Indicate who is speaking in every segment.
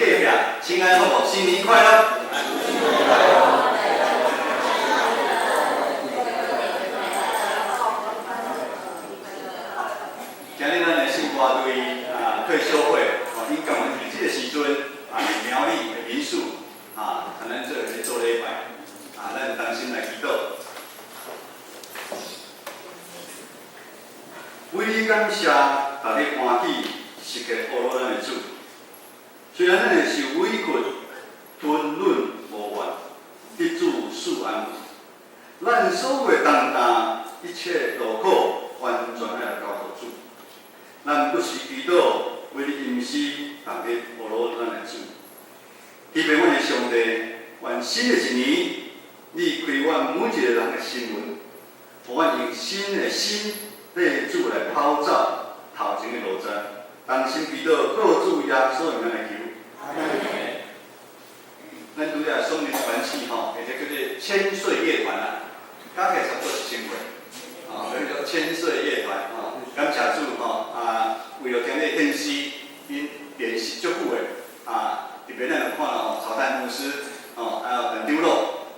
Speaker 1: 壁，親愛好無？新年快樂！今日咱的聖歌隊啊退修會，哦，𪜶共阮佇這個時陣啊，佇苗栗的民宿啊，共咱做伙做禮拜啊，咱同心來祈禱。為你感謝，逐日歡喜，時刻呵咾咱的主。雖然咱會受委屈、吞忍無怨，得主賜安慰。咱所有的重擔、一切勞苦，完全愛來交予主。咱不時祈禱，為你吟詩，逐日呵咾咱的主。希望阮的上帝，願新的一年，你開阮每一個人的心門，予阮用新的心，綴主來跑走頭前的路程，同心祈禱，靠主耶穌的名來求。咱拄才松林團契吼，或者叫做千歲樂團啦，加起來差不多1000歲，吼，叫做千歲樂團吼。感謝主吼，啊，為著今日獻詩，𪜶練習足久的，啊，特別咱就看到吼，曹泰牧師，吼，還有陳長老，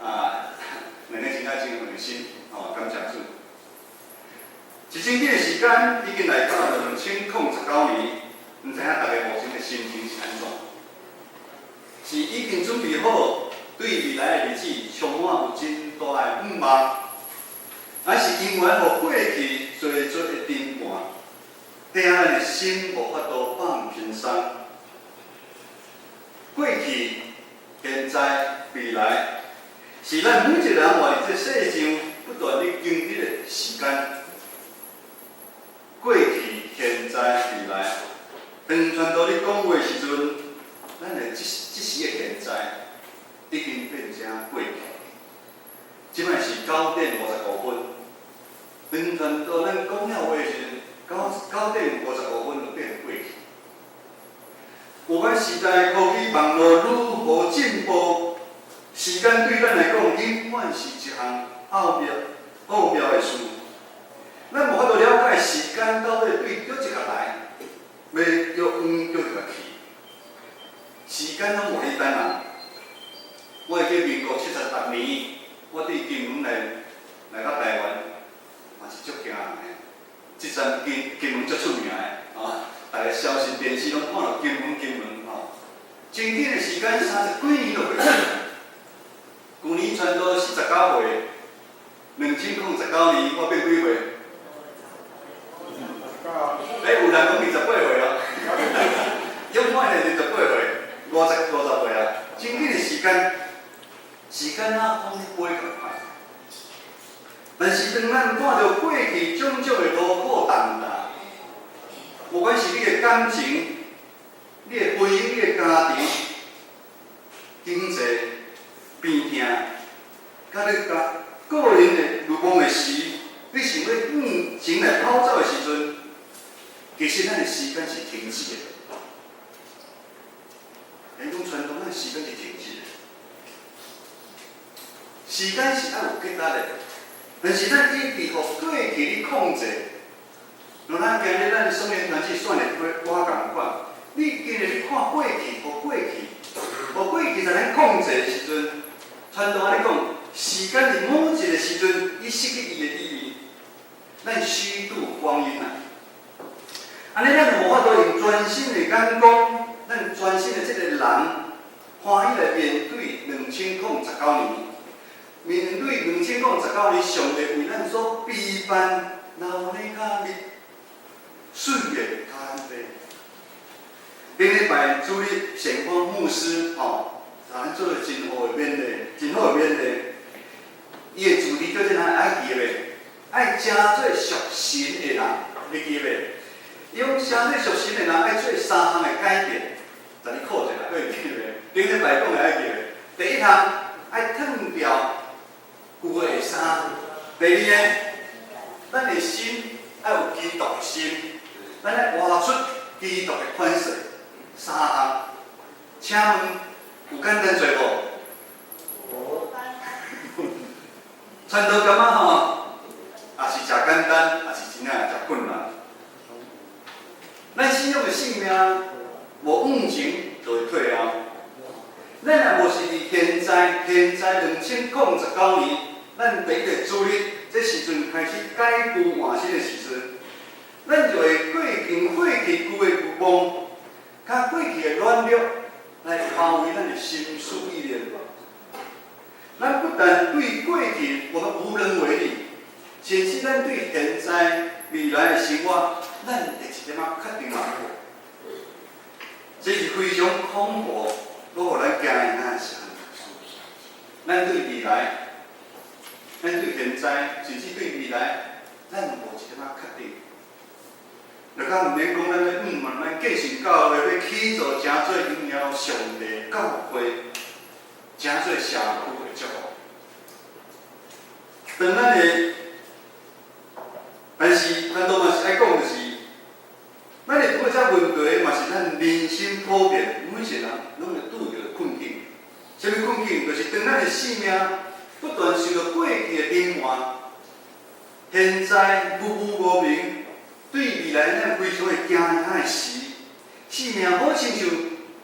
Speaker 1: 啊，兩个真正真用心，吼，感謝主。一整日的時間已經來到2019年，毋知影大家目前的心情是按怎？是已經準備好對未來的日子充滿有真大的向望，還是永遠予過去濟濟的牽絆，綴咱的心無法度放輕鬆？過去、現在、未來，是咱每一個人活佇這世上不斷咧經歷的時間。過去、現在、未來，當傳道咧講話的時陣，咱的這這時的現在已經變成過去。這擺是9點55分，當傳道咱講了話的時陣，九點五十五分就變過去。有關時代科技網路如何進步，時間對咱來講永遠是一項奧妙的事。咱無法度了解時間到底對佗一個來，欲佗往佗一個去。時間攏無咧等人。我會記民國76年，我對金門來到台灣，嘛是足驚人的。這陣金門足出名的，吼，逐个消息電視攏看著金門金門吼。真緊的時間30幾年就過去。舊年傳道49歲，2019年我變幾歲？欸，有人講28歲哦，永遠是28歲，50歲啊！真緊的時間，時間啊，風飛仝快。但是當咱看著過去種種的勞苦重擔，不管是你的感情、你的婚姻、你的家庭、經濟、病痛，佮你家個人的欲望的時，你想欲向前來跑走的時陣，其實咱的時間是停止的。人講傳統，咱的時間是停止的。時間是愛有結力的，但是咱一直予過去咧控制。像咱今日咱少年團體選的歌仝款，你今日咧看過去，予過去在咱控制的時陣，傳道按呢講，時間佇某一個時陣，伊失去伊的意義，咱虛度光陰啊！按呢，咱就無法度用全新的眼光，咱全新的這個人，歡喜來面對2019年，面對兩千零十九年，上帝為咱所備辦留尼較日歲月較安排。頂禮拜主日善芳牧師吼，咱做了真好的勉勵，真好的勉勵。伊的主題叫做啥？愛記袂？愛成做屬神的人，你記袂？伊講成做屬神的人愛做三項的改變，十你考者啦，閣會記袂？頂禮拜講的愛記袂？第一項愛褪掉舊的衫，第二个，咱的心愛有基督的心，咱愛活出基督的款式。三項，請問有簡單濟無？無。傳道感覺吼，也是誠簡單，也是真正誠困難。咱信仰的性命無往前，就就會退後。咱若無是佇現在，現在2019年，咱第一個主日，這時陣開始改舊換新的時陣，咱就會過經過去舊的慾望，佮過去的軟弱來包圍咱的心思意念。咱不但對過去我們無能為力，甚至咱對現在、未來的生活，咱會一點仔確定嘛無。這是非常恐怖，閣予咱驚的那是咱對未來，咱對現在，甚至對未來，咱無一點仔確定。就較毋免講，咱欲向望，咱繼承教會欲起造成做榮耀上帝教會，成做社區的祝福。當咱的，但是咱都嘛是愛講，就是咱會拄著這問題，嘛是咱人生普遍每一個人攏會拄著的困境。啥物困境？就是當咱的生命不斷受著過去的隱瞞，現在模模無明，對未來咱非常會驚嚇的時，生命好親像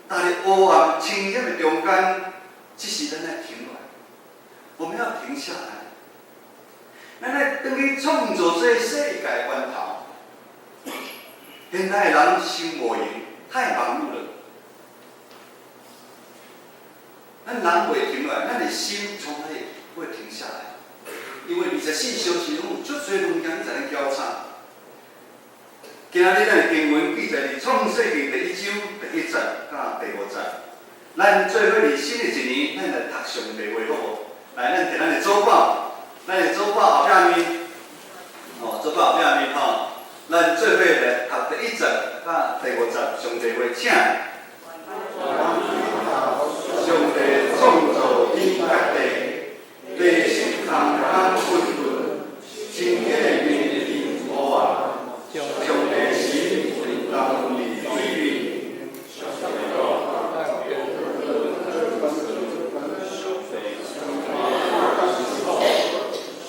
Speaker 1: 踏佇黑暗深險的中間，這時咱愛停落來，我們要停下來，咱愛轉去創造這世界源頭。現代的人傷無閒，太忙碌了。咱人袂停落來，咱的心從來不會停下來，因為24小時攏有足濟物件佇咱交叉。今日咱的經文記載佇創世記第一章第一節佮第五節。咱做伙佇新的一年，咱來讀上帝話好無？來，咱摕咱的主本，咱的主本後壁面，哦，主本後壁面吼，咱做伙來讀第一節佮第五節上帝話，請。上帝創造天佮地，地是空空混沌，深淵的面伫黑暗。上帝神運動佇水面。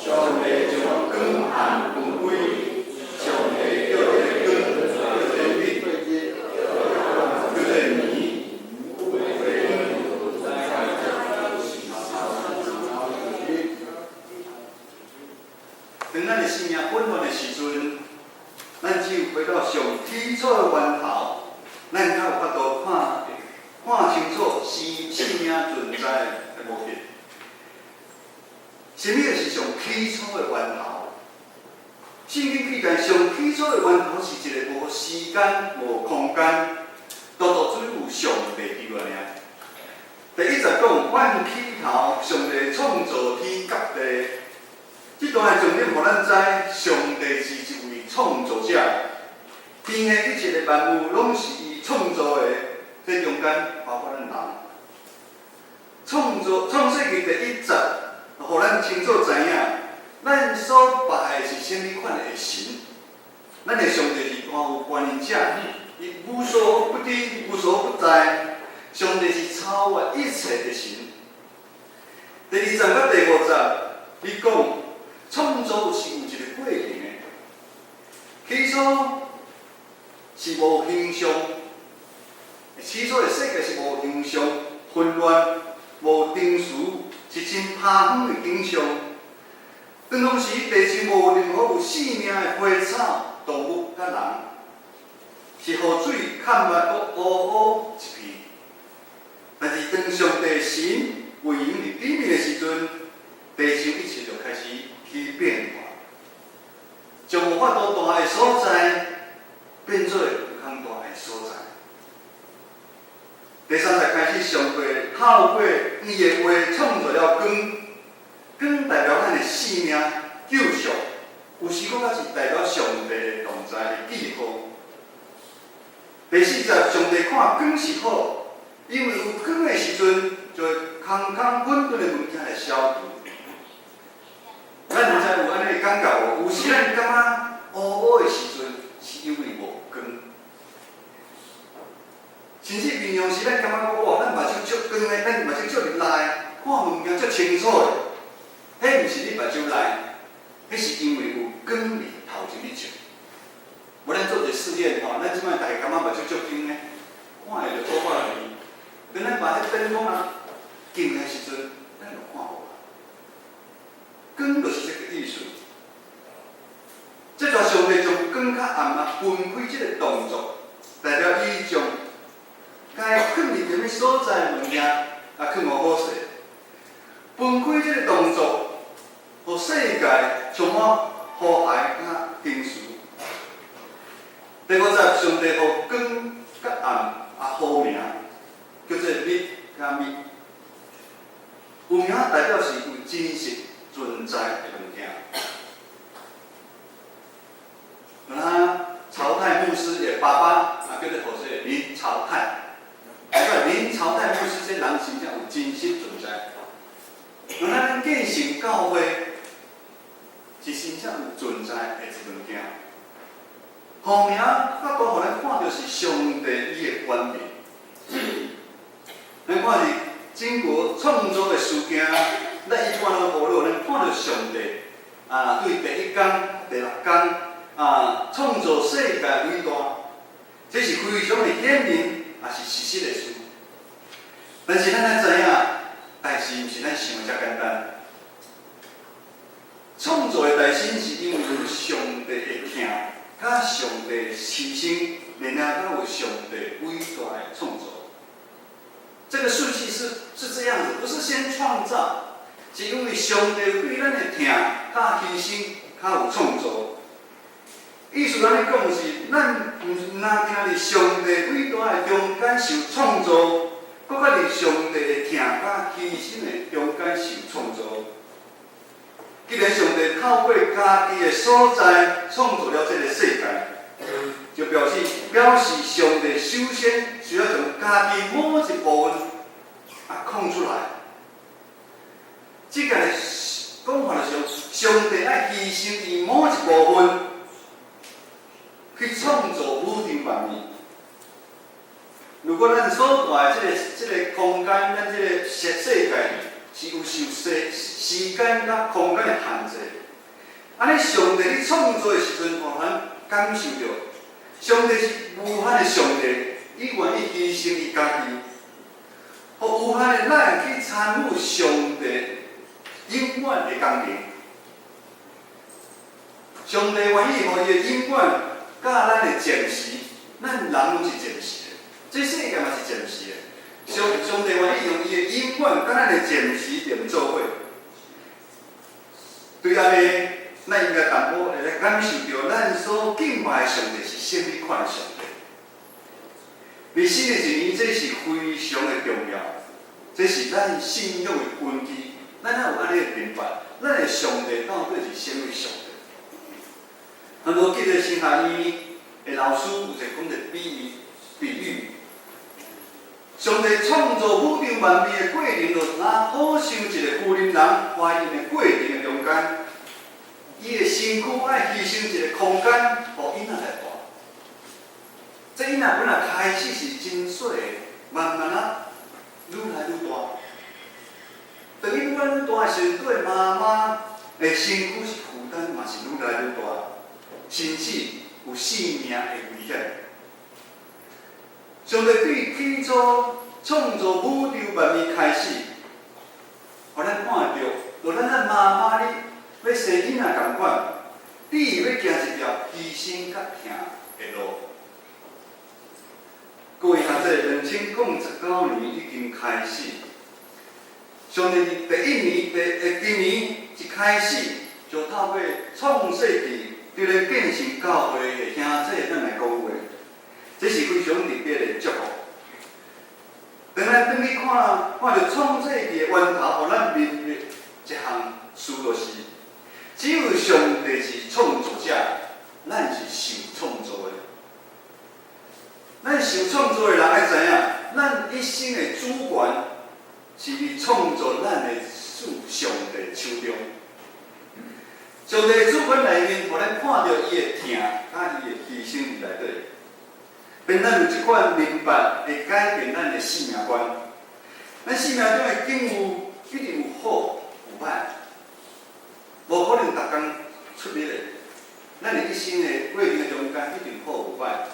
Speaker 1: 上帝將光暗分開，上帝叫這個光叫做日，叫做暝。當咱的生命混亂的時陣，咱只有回到上起初的源頭，咱才有法度看看清楚生生命存在的目的。啥物是上起初的源頭？聖經記載，上起初的源頭是一個無時間、無空間，獨獨只有上帝佇內爾。第一節講，萬起頭，上帝創造天佮地。這段的重點，予咱知，上帝是一位創造者，天下一切的萬物攏是伊創造的，這中間包括咱人。創造創世記第一節，予咱清楚知影，咱所拜的是啥物款的神。咱的上帝是大有權能者，伊無所不知、無所不在。上帝是超越一切的神。第二節佮第五節，伊講創造是有一個過程的。起初是無形象，起初的世界是無形象、混亂、無定序，是真拍遠的景象。當當時地上無任何有生命的花草、動物佮人，是雨水崁密閣烏烏一片。但是當上帝神運行佇地面的時陣，地上一切就開始起變化，將無法度蹛的所在變做有通蹛的所在。第三節開始，上帝透過伊的話創造了光，光代表咱的生命救贖，有時閣較是代表上帝的同在的記號。第四節，上帝看光是好，因為有光的時陣，就會空空混沌的物件會消除。咱毋知有按呢的感覺無？有時咱感覺烏烏的時陣，是因為無光。甚至平常時咱感覺講，哇，咱目睭足光的，咱目睭足入內，看物件足清楚的。彼毋是你目睭內，彼是因為有光佇頭前咧照。無咱做一個試驗吼，咱這擺逐家感覺目睭足光呢，看會著好看哩。把彼燈光啊禁的時陣，咱就看無。光就是這個意思。這段上帝將光佮暗啊分開這個動作，代表伊將該囥佇啥物所在的物件啊，囥予好勢。分開這個動作，予世界充滿和諧佮平順。第五節，上帝予光佮暗啊號名，叫做日佮暝。有名代表是有真實存在的物件。那曹泰牧師的爸爸啊，叫做何說林朝泰。代表林朝泰牧師這人真正有真實存在。那咱建成教會是真正有存在的一物件。號名較多予咱看著是上帝伊的權柄。咱看是整個創造的事件，咱一般攏學了，咱看著上帝啊，對第一工、第六工啊，創造世界偉大，這是非常的顯明，也是事實的事。但是咱愛知影，代誌毋是咱想的遮簡單。創造的代先是因為有上帝的疼，佮上帝犧牲，然後才有上帝偉大的創造。這個順序是這樣子，不是先創造，是因為上帝對咱的疼，佮犧牲，較有創造。意思按呢講是，咱毋是若聽佇上帝偉大的中間受創造，閣較佇上帝的疼佮犧牲的中間受創造。既然上帝透過家己的所在創造了這個世界，就表示上帝首先需要從家己某一部分啊空出來。這個講法就是，上帝愛犧牲伊某一部分去創造宇宙萬物。如果咱所住的這個空間，咱這個世界是有受時間佮空間的限制，按呢上帝咧創造的時陣，予咱感受著，上帝是無限的上帝，伊願意犧牲伊家己，予有限的咱去參與上帝永遠的工程。上帝願意予伊的永遠佮咱的暫時，咱人攏是暫時的，這世界嘛是暫時的。上帝願意用伊的永遠佮咱的暫時連做伙。對按呢，咱應該淡薄會來感受著咱所敬拜的上帝是啥物款的上帝。佇新的一年，這是非常的重要，這是咱信仰的根基。咱若有按呢明白，咱的上帝到底是啥物上帝？很多記得神學院的老師有一個講一個比喻，上帝創造宇宙萬物的過程，就若好像一個婦人懷孕的過程的中間，伊的身軀愛犧牲一個空間，予嬰仔來大。這嬰仔本來開始是真細的，慢慢仔愈來愈大。當伊愈來愈大的時陣，對媽媽的身軀是負擔嘛是愈來愈大，甚至有性命的危險。上帝對起初創造宇宙萬物開始，予咱看著，就咱媽媽咧欲生囡仔仝款，你欲行一條犧牲佮疼的路。各位學者，2019年已經開始，上帝佇第一年、今年一開始，就透過創世記，對咧建成教會的兄弟咱來講話，這是非常特別的祝福。當咱轉去看，看著創世記的源頭，予咱明白一項事就是，只有上帝是創造者，咱是受創造的。咱受創造的人愛知影，咱一生的主權是佇創造咱的主上帝手中。上帝的主權內面，予咱看著伊的疼，佮伊的犧牲佇內底。便咱有這款明白，會改變咱的生命觀。咱生命中的境遇一定有好有歹，無可能逐工出力的。咱的一生的過程的中間，一定好有歹。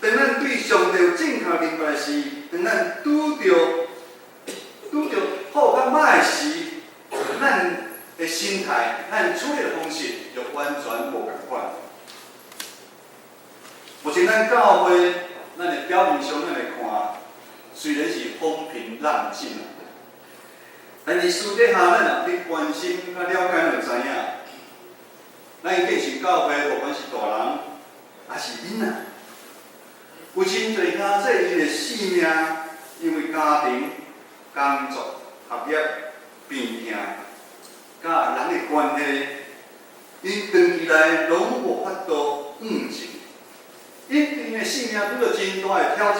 Speaker 1: 當咱對上帝有正確明白時，當咱拄著好佮歹的時，咱的心態、咱處理的方式就完全無仝款。目前咱教會，咱的表面上咱來看，雖然是風平浪靜，但是私底下咱若去關心、佮了解，就會知影，咱建成教會，無管是大人抑是囡仔，有真濟兄弟𪜶的性命，因為家庭、工作、學業、病痛，佮人的關係，𪜶長期來攏無法度向前，𪜶𪜶的性命拄著真大的挑戰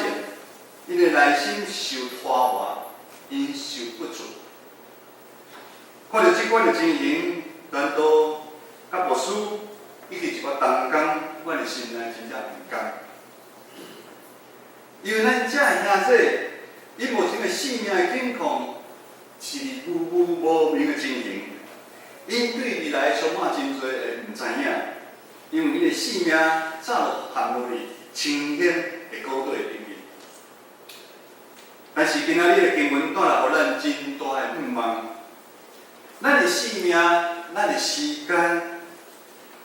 Speaker 1: ，𪜶的內心受拖磨，𪜶受不住。看著這款的情形，傳道佮牧師以及一寡同工，阮的心內真正毋甘。因為咱這兄弟，𪜶目前的性命的境況是無無無明的情形，𪜶對未來充滿真濟的毋知影，因為𪜶的性命早就陷落去深險的谷底裡面。但是今仔日的經文帶來予咱真大的向望。咱的性命，咱的時間，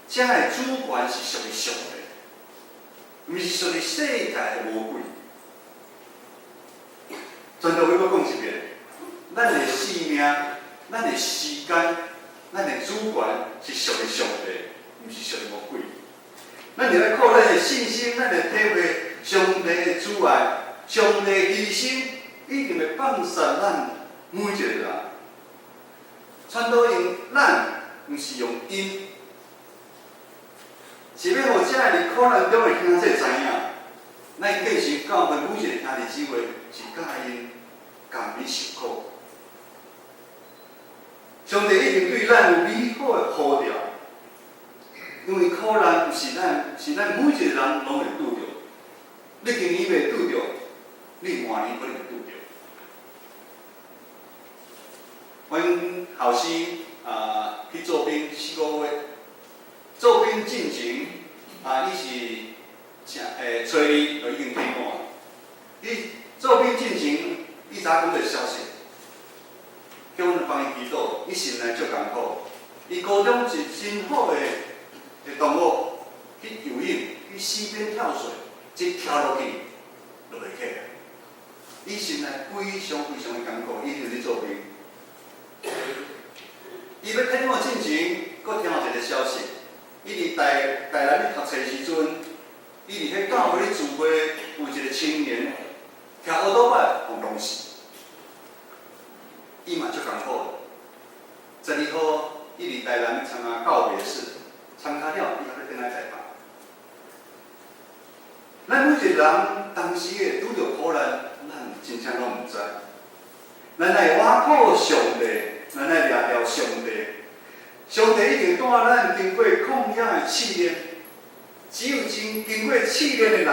Speaker 1: 這的主權是屬於上帝，毋是屬於世界的魔鬼。傳道會閣講一遍，咱的性命、咱的時間、咱的主權是屬於上帝，毋是屬於魔鬼。咱就愛靠咱的信心，咱來體會上帝的慈愛、上帝的犧牲，一定會放殺咱每一個人。傳道用咱，毋是用𪜶，是欲予遮佇苦難中的兄弟知影，咱建成教會每一個兄弟姊妹是佮𪜶共勉受苦。上帝一定對咱有美好的呼召，因為苦難毋是咱，是咱每一個人攏會拄著。你今年袂拄著，你明年可能會拄著。阮後生啊去做兵4個月，做兵進前啊，伊是正初二就已經退伍。伊做兵進前，伊早講一個消息，叫阮幫伊祈禱，伊心內足艱苦。伊高中一真好的同學去游泳，去溪邊跳水，一跳落去就袂起來。伊心內非常非常的艱苦，伊就咧做兵。伊欲退伍進前，閣聽到一個消息，伊佇台南咧讀冊時陣，伊佇彼教會咧聚會，有一個青年騎歐多擺予撞死，伊嘛足艱苦。12號，伊佇台南參加告別式，參加了，伊猶欲轉來台北。咱每一個人當時會拄著苦難，咱真正攏毋知。咱愛倚靠上帝，咱愛掠著上帝。上帝一定帶咱經過曠野的試煉，只有真經過試煉的人，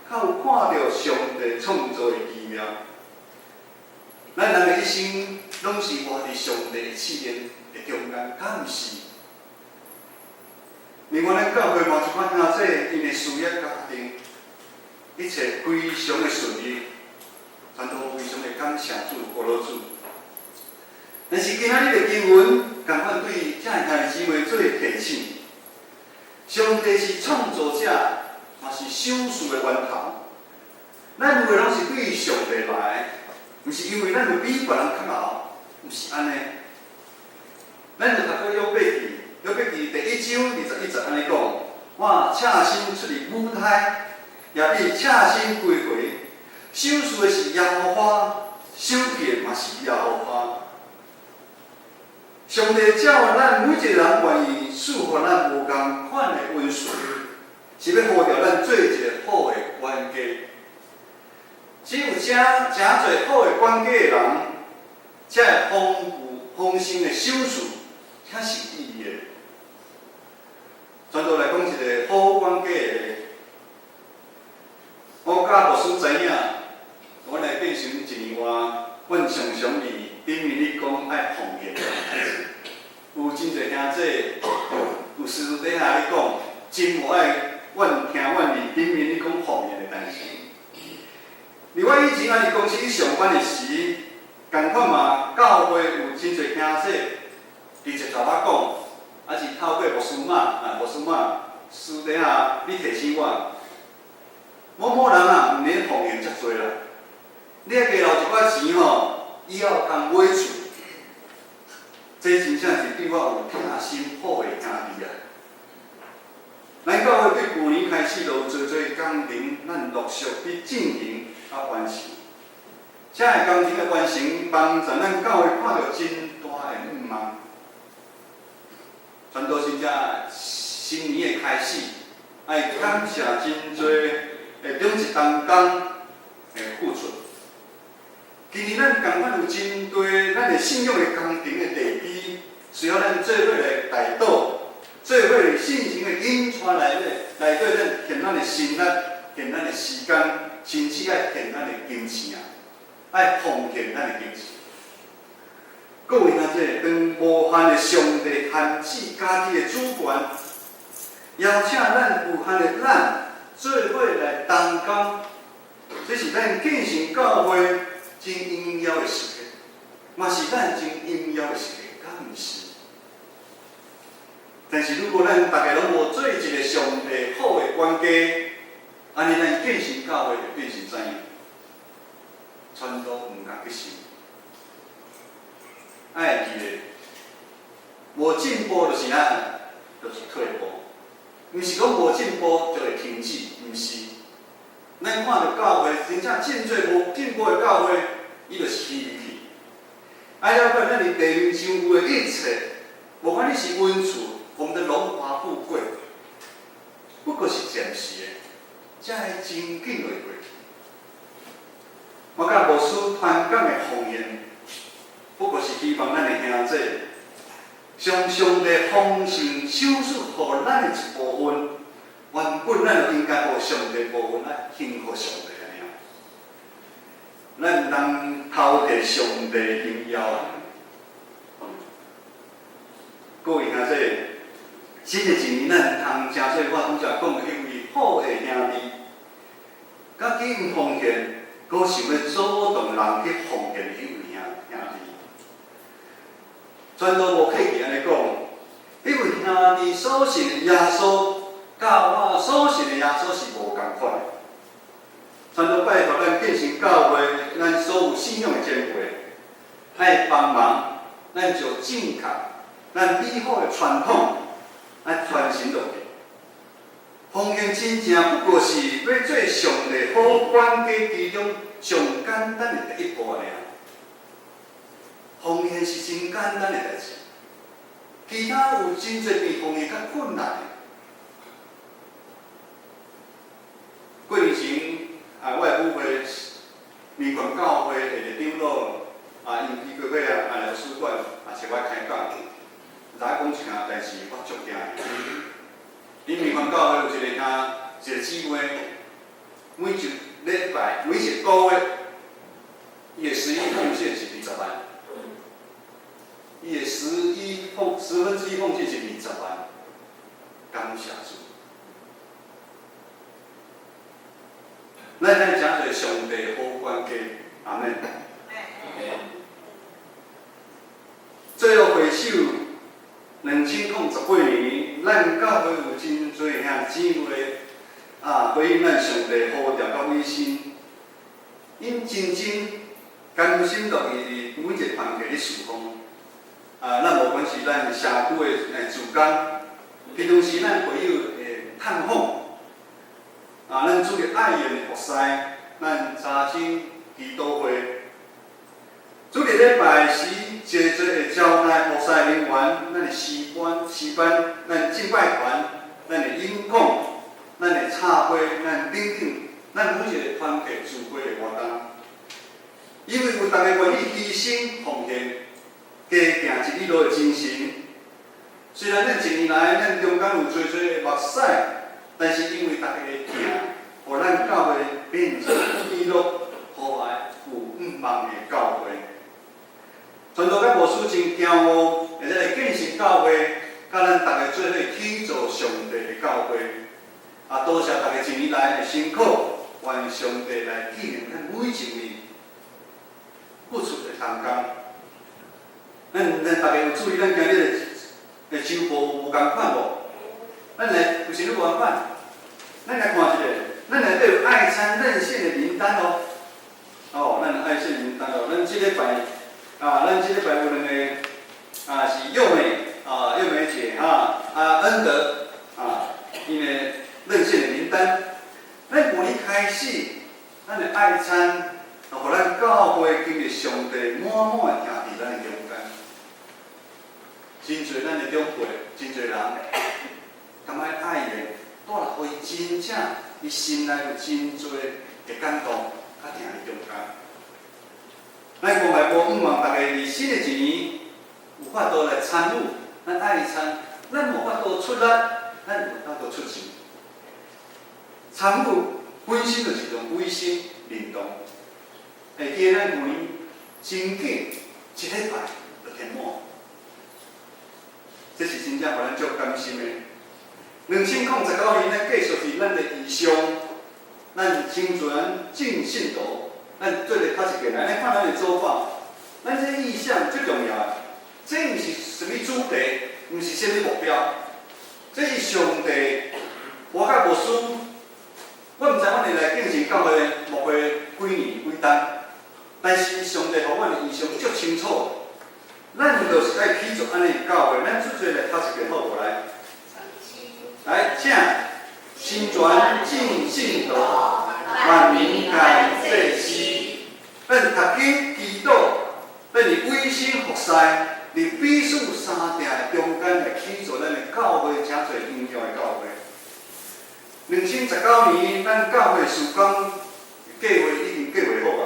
Speaker 1: 較有看著上帝創造的奇妙。咱人的一生攏是活佇上帝的試煉的中間，敢毋是？另外，咱教會嘛一寡兄弟，𪜶的事業、家庭，一切非常的順利，傳道非常的感謝主、感謝主。但是今仔日的經文，仝款對遮兄弟姊妹做提醒：上帝是創造者，嘛是賞賜的源頭。咱有的攏是對上帝來，毋是因為咱有比別人較𠢕，毋是按呢。咱有讀過約伯記，約伯記第一章21節按呢講：我赤身出於母胎，也必赤身歸回。賞賜的是耶和華，收去的嘛是耶和華。上帝照咱每一個人願意賜予咱無仝款的恩賜，是欲呼召咱做一個好的管家。只有誠誠濟好的管家的人，才會豐富豐盛的賞賜，才是有意義的。傳道來講一個好管家的，我佮牧師知影，阮來變成一年外，阮常常佇頂面咧講愛奉獻，有真濟兄弟有私底下咧講，真無愛阮聽阮佇頂面咧講奉獻的代誌。另外以前啊，佇公司上班的時，仝款嘛，教會有真濟兄弟，直接共我講，抑是透過牧師媽啊，牧師媽私底下你提醒我，某某人啊，毋免奉獻遮濟啦，你愛加留一寡錢吼，以後通買厝。這真正是對我有疼心好的兄弟啊！咱教會對舊年開始就有濟濟工程，咱陸續佇進行啊完成。這个工程的完成，幫助咱教會看著真大的向望。傳道真正新年的開始，愛感謝真濟的頂一同工的付出。今年咱仝款有真多咱的信仰的工程的地基，需要咱做伙來代禱，做伙信心的引帶內底，內底咱獻咱的心力，獻咱的時間，甚至愛獻咱的金錢啊，愛奉獻咱的金錢。各位兄弟，當無限的上帝限制家己的主權，邀請咱有限的咱做伙來同工，這是咱建成教會真榮耀的時刻，嘛是咱真榮耀的時刻，敢毋是？但是如果咱逐家攏無做一个上帝好的管家，按呢咱建成教會會變成怎樣？傳道毋通去想。愛記得，無進步就是啥？就是退步。毋是講無進步就會停止，毋是。咱看著教會真正真濟無進步的教會，伊就是虛去。愛了解咱佇地面上有的一切，無管你是恩賜，我們的榮華富貴，不過是暫時的，這會真緊就會過去。我佮牧師傳講的奉獻，不過是希望咱的兄弟，將上帝豐盛賞賜予咱的一部分，原本咱就應該予上帝部分來獻予上帝按呢。咱毋通偷摕上帝榮耀啊！各位兄弟，新的一年咱毋通成做我拄才講的彼位好的兄弟，家己毋奉獻，閣想欲阻擋人去奉獻的彼位兄弟。傳道無客氣按呢講，彼位兄弟所信的耶穌，佮我所信的耶穌是無仝款的。傳道拜託咱建成教會，咱所有信仰的前輩，愛幫忙，咱就正確、咱美好的傳統，來傳承落去。奉獻真正不過是欲做上帝好管家其中上簡單的第一步爾。奉獻是真簡單的代誌，其他有真濟比奉獻較困難的。過年前啊，我的母會民權教會的長老啊，因機會啊，啊來書館啊，找我開講，知影講一件代誌，我足驚的。恁民權教會有一個兄，一個姊妹，每一禮拜、每一個月，伊的十一奉獻是二十萬，伊的十分之一奉獻是二十萬，感謝主。咱愛誠濟上帝好管家，阿們。最後回首2018年，咱教會有真濟兄姊妹啊，回應咱上帝呼召佮委身，𪜶真真甘心樂意佇每一個團契咧事奉。啊，咱無管是咱社區的志工，平常時咱會友的探訪，啊，咱主日愛宴的服侍，咱查經祈禱會，主日禮拜時濟濟的招待服侍人員，咱的詩班、詩班，咱敬拜團，咱的音控，咱的插花，咱等等，咱每一個團契聚會的活動，因為有逐家願意犧牲奉獻，加行一里路的精神。雖然咱一年來，咱中間有濟濟的目屎，但是因為逐家的疼，予咱教會變成喜樂、和諧、有向望的教會。傳道佮牧師真驕傲，會使來建成教會，佮咱逐家做伙起造上帝的教會。啊，多謝逐家一年來的辛苦，願上帝來紀念咱每一位付出的同工。咱大家有注意咱今日的週報有無仝款無？咱來有啥物無仝款？咱來看一下，咱內底有愛餐認獻的名單哦。哦，咱愛獻名單哦，咱這禮拜啊，咱這禮拜有兩个啊，是幼美啊，幼美姐哈，啊恩德啊，𪜶的認獻的名單。咱舊年開始，咱的愛餐，予咱教會經歷上帝滿滿的疼佇咱的中間。真濟咱的長輩，真濟人，感覺愛的，帶來予伊真正，伊心內有真濟的感動，佮疼佇中間。咱關懷部向望大家佇新的一年有法度來參與咱愛餐，咱無法度出力，咱有法度出錢。參與本身就是一種委身認同。會記得咱舊年真緊一禮拜就填滿，這是真正予咱足甘心的。2019年，咱繼續佇咱的異象，咱成全眾信徒，咱做咧較一個來，咱看咱的做法，咱這異象最重要的，這毋是啥物主題，毋是啥物目標，這是上帝，我佮牧師，我毋知阮會來建成教會牧會幾年幾冬，但是上帝予阮的異象足清楚，咱就是愛去做按呢教會，咱做伙來讀一遍好無來？來，請成全眾信徒，萬民皆祭司。咱讀經祈禱，咱佇委身服侍，佇彼此相疼的中間來起造咱的教會，誠濟榮耀的教會。2019年，咱教會事工計劃已經計劃好啊，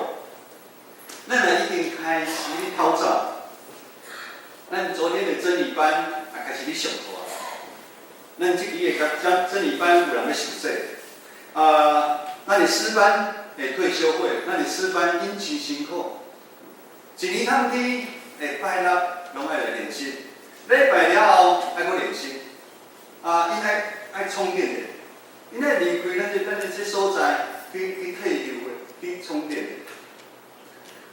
Speaker 1: 咱也已經開始咧透早。咱昨天的真理班也開始咧上課啊。咱這期的真理班有人咧受洗，啊，咱的詩班的退修會，咱的詩班𪜶真辛苦，一年通天的拜六攏愛來練習，禮拜了後愛閣練習，啊，𪜶愛充電的，𪜶愛離開咱這所在去退休的，去充電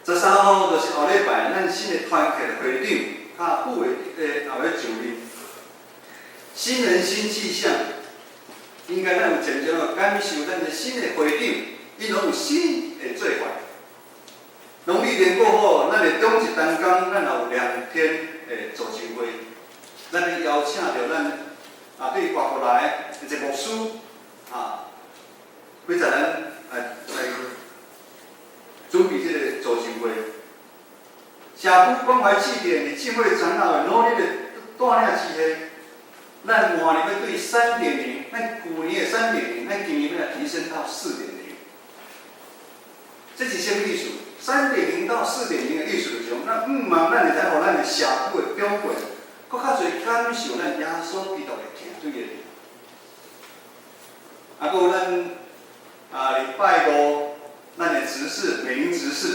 Speaker 1: 的。13號就是後禮拜，咱新的團契的會長，佮副會的也要就任。新人新氣象，應該咱有漸漸的感受咱的新的會長，𪜶攏有新的做法。農曆年過後，咱的中一單工，咱也有2天的造就會，咱要邀請著咱啊對外國來的一個牧師啊，負責咱來準備這個造就會。社區關懷祭典，佇浸會長老的努力的帶領之下，咱明年欲對3.0，咱舊年的三點零，咱今年欲來提升到四點零。這是啥物意思？3.0到4.0的意思就是講，咱向望咱會使予咱的社區的長輩，閣較濟感受咱耶穌基督的疼對的。啊，閣有咱啊，禮拜五，咱的執事美玲執事，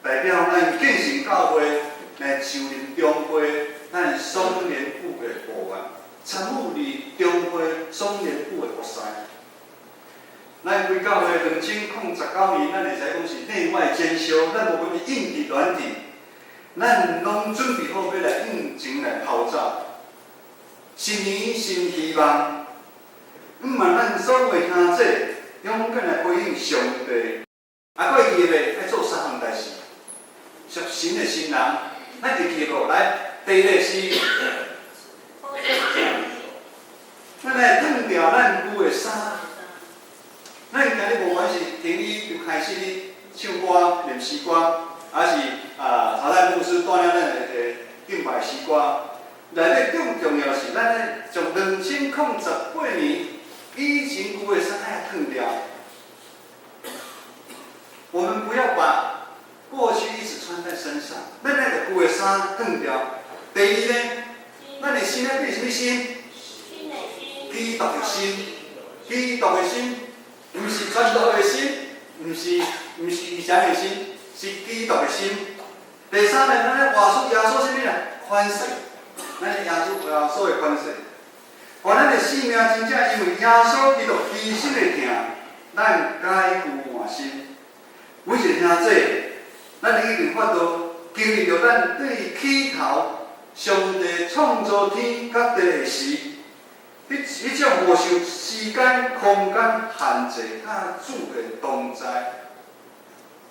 Speaker 1: 代表咱建成教會來就任中會咱雙聯部的部員，參與佇中會雙聯部的服侍。咱規教會2019年，咱會使講是內外兼修，咱無管是硬體軟體，咱攏準備好欲來向前來跑走。新年新希望，向望咱所有的兄弟勇敢來回應上帝。啊，閣會記袂？愛做三項代誌。屬神的新人，咱會記無？來，第一个是，咱來脫掉咱舊的衫。咱今日無管是婷宜就開始咧唱歌、念詩歌，還是啊查太牧師帶領咱的敬拜詩歌。內底更重要是，咱咧從2018年以前舊的衫愛脫掉。我們不要把過去一直穿在身上，咱愛共舊的衫脫掉。第二呢，咱的心愛變啥物心？基督的心，基督的心，毋是傳道的心，毋是以前的心，是基督的心。第三呢，咱愛活出耶穌啥物啦？寬恕，咱的耶穌的寬恕，予咱的生命真正因為耶穌基督犧牲的疼，咱改舊換新。每一个兄弟，咱已經發到經歷著咱對起頭上帝創造天佮地的時，彼種無受時間、空間限制，佮主的同在。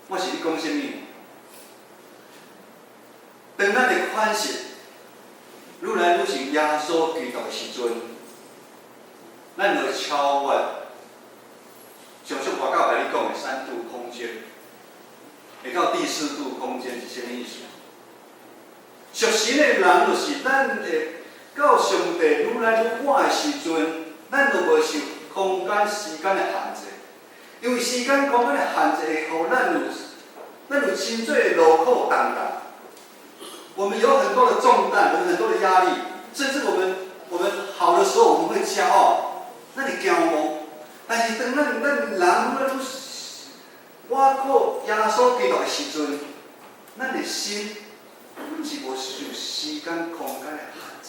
Speaker 1: 我是咧講啥物？當咱的款式愈來愈像耶穌基督的時陣，咱就會超越上述我較來你講的三度空間，會到第四度空間是啥物意思？屬神的人就是咱會到上帝愈來愈倚的時陣，咱就無受空間、時間的限制，因為時間、空間的限制會予咱有真濟的勞苦重擔。我們有很多的重擔，我們很多的壓力，甚至我們好的時候我們會驕傲，咱會驕傲。但是當咱人愈來愈倚靠耶穌基督的時陣，咱的心是無受時間、空間的限制。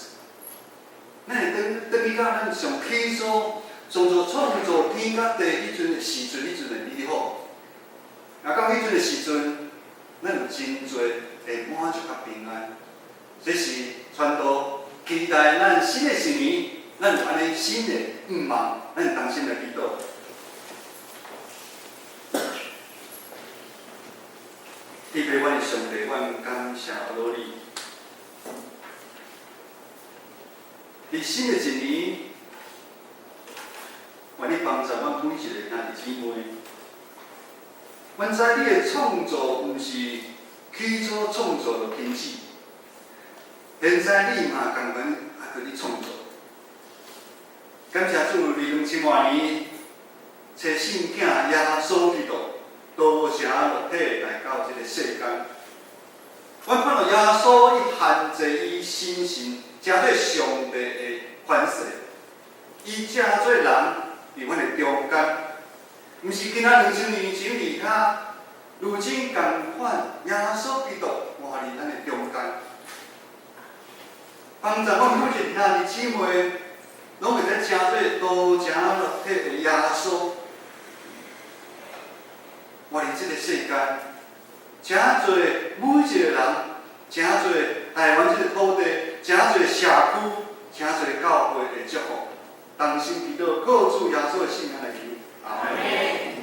Speaker 1: 咱會轉轉去到咱上起初創造創造天佮地彼陣的時陣，彼陣的美好。啊，到彼陣的時陣，咱有真濟的滿足佮平安。這是傳道期待咱新的一年，咱有按呢新的願望，咱同心來祈禱。天父，阮的上帝，阮感謝阿你。佇新的一年，願你幫助阮每一个兄弟姊妹。阮知你的創造毋是起初創造就停止，現在你嘛仝款猶閣咧創造。感謝主，佇2000外年，差聖囝耶穌基督道成肉體來到這個世間。阮看到耶穌伊限制伊心神，成做上帝的權勢，伊成做人佇阮的中間，毋是今仔2000年前佇遐，如今仝款耶穌基督活佇咱的中間，幫助阮每一個兄弟姊妹，攏會使成做道成肉體的耶穌，活佇這個世間，成做每一個人，成做台灣這個土地，成做社區，成做教會的祝福。同心祈禱，靠主耶穌的聖名來求，阿門。